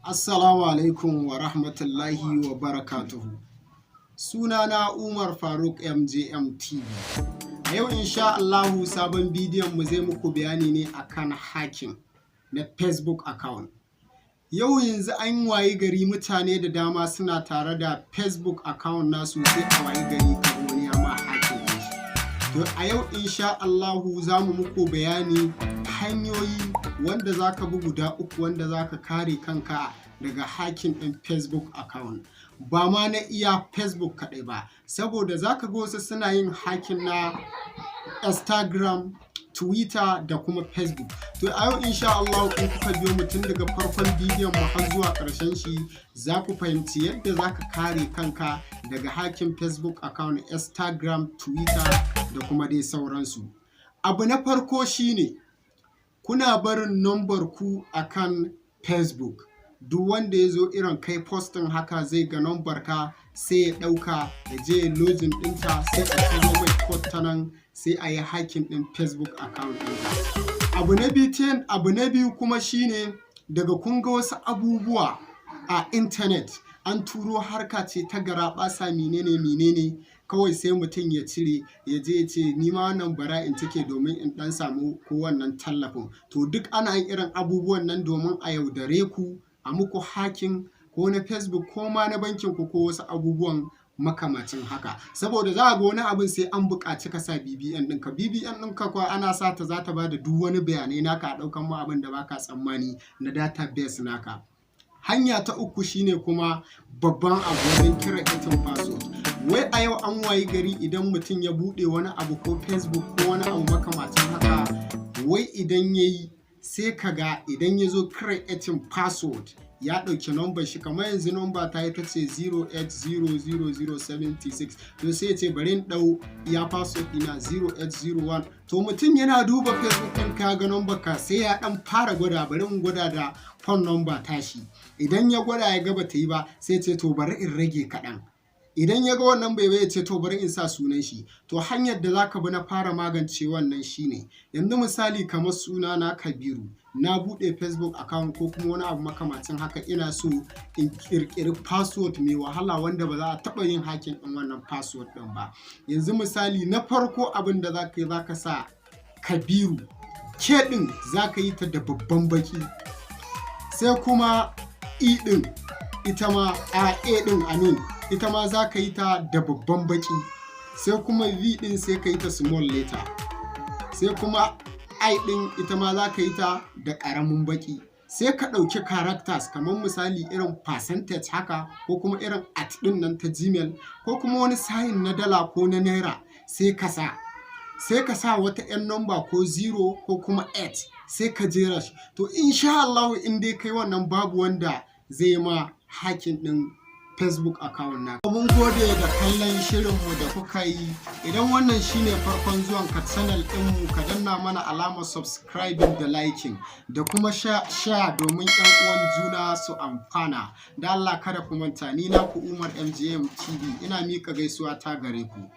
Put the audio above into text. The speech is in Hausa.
Assalamu alaikum wa rahmatullahi wa barakatuhu. Sunana Umar Faruk MJM TV. A yau, insha Allahu, sabon bidiyon mu zai muku bayani ne akan hacking na Facebook account. Yau yanzu an wayi gari mutane da dama suna tare da Facebook account nasu, sai a wayi gari kaga wani ya ma hacking ɗin shi. To, a yau, insha Allahu, za mu muku bayani hanyoyi wanda za ka bi guda uku wanda za ka kare kanka daga hacking ɗin Facebook account. Ba ma na iya Facebook kaɗai ba, saboda za ka ga wasu suna yin hacking na Instagram, Twitter da kuma Facebook. To, a yau, insha Allah, in kuka biyo mu tun daga farkon bidiyon mu har zuwa ƙarshen shi, za ku fahimci yadda za ka kare kanka daga hacking Facebook account, Instagram, Twitter da kuma dai sauransu. Abu na farko shine kuna barin number ku akan Facebook. Duk wanda ya zo irin kai posting haka, zai ga number ka, sai ya ɗauka ya je ya login ɗinta, sai a turo mai code ta nan, sai a yi hacking ɗin Facebook account ɗinka. Abu na biyu kuma shine daga kun ga wasu abubuwa a internet, an turo harka ce ta garaɓasa, menene menene, kawai sai mutum ya cire ya je ya ce, "Ni ma wannan bara in cike domin in ɗan samu ko wannan tallafin." To, duk ana yin irin abubuwan nan domin a yaudare ku, a muku hacking ko na Facebook ko ma na bankin ku ko wasu abubuwan makamacin haka. Saboda za a ga wani abin sai an buƙaci ka sa BVN ɗinka. BVN ɗinka kuwa ana sa ta, za ta ba da duk wani bayanai naka, a ɗaukan ma abin da baka tsammani na database naka. Hanya ta uku shine kuma babban abu wajen creating password. Wai a yau an wayi gari idan mutum ya buɗe wani abu ko Facebook ko wani abu makamacin haka, wai idan ya yi, sai ka ga idan ya zo creating password ya ɗauki number shi, kamar yanzu number ta ita ce 0800076, to sai ya ce bari in ɗau iya password ɗina 0801. To, mutum yana duba Facebook ɗin, ka ga number ka, sai ya ɗan fara gwada, bari in gwada da phone number tashi. Idan ya gwada ya ga bata yi ba, sai ce, "To, bari in rage kaɗan." Idan ya ga wannan bai, ya ce, "To, bari in sa sunan shi." To, hanyar da zaka bi na fara magance wannan shine, yanzu misali kamar suna na Kabiru, na buɗe Facebook account ko kuma wani abu makamacin haka, ina so in ƙirƙiri password mai wahala wanda ba za a taɓa yin hacking ɗin wannan password ɗin ba. Yanzu misali, na farko abin da zaka yi, zaka sa Kabiru, K ɗin zaka yi ta da babban baki, sai kuma E ɗin ita ma, a A ɗin amin, ita ma za ka yi ta da babban baki, sai kuma V ɗin sai ka yi ta small letter, sai kuma I ɗin ita ma za ka yi ta da ƙaramin baki. Sai ka ɗauki characters, kamar misali irin percentage haka, ko kuma irin at ɗin nan ta Gmail, ko kuma wani sign na dala ko na naira, sai ka sa wata 'yan number ko 0 ko kuma 8, sai ka jera shi. To, insha Allah, in dai kai wannan, babu wanda zai ma hacking ɗin Facebook account na. Mun gode da kallon shirinmu da kuka yi. Idan wannan shine farkon zuwan ka channel ɗinmu, ka danna mana alamar subscribing da liking da kuma share domin 'yan uwan juna su amfana. Da Allah kada ku manta, ni naku Umar MGM TV, ina miƙa gaisuwa ta gare ku.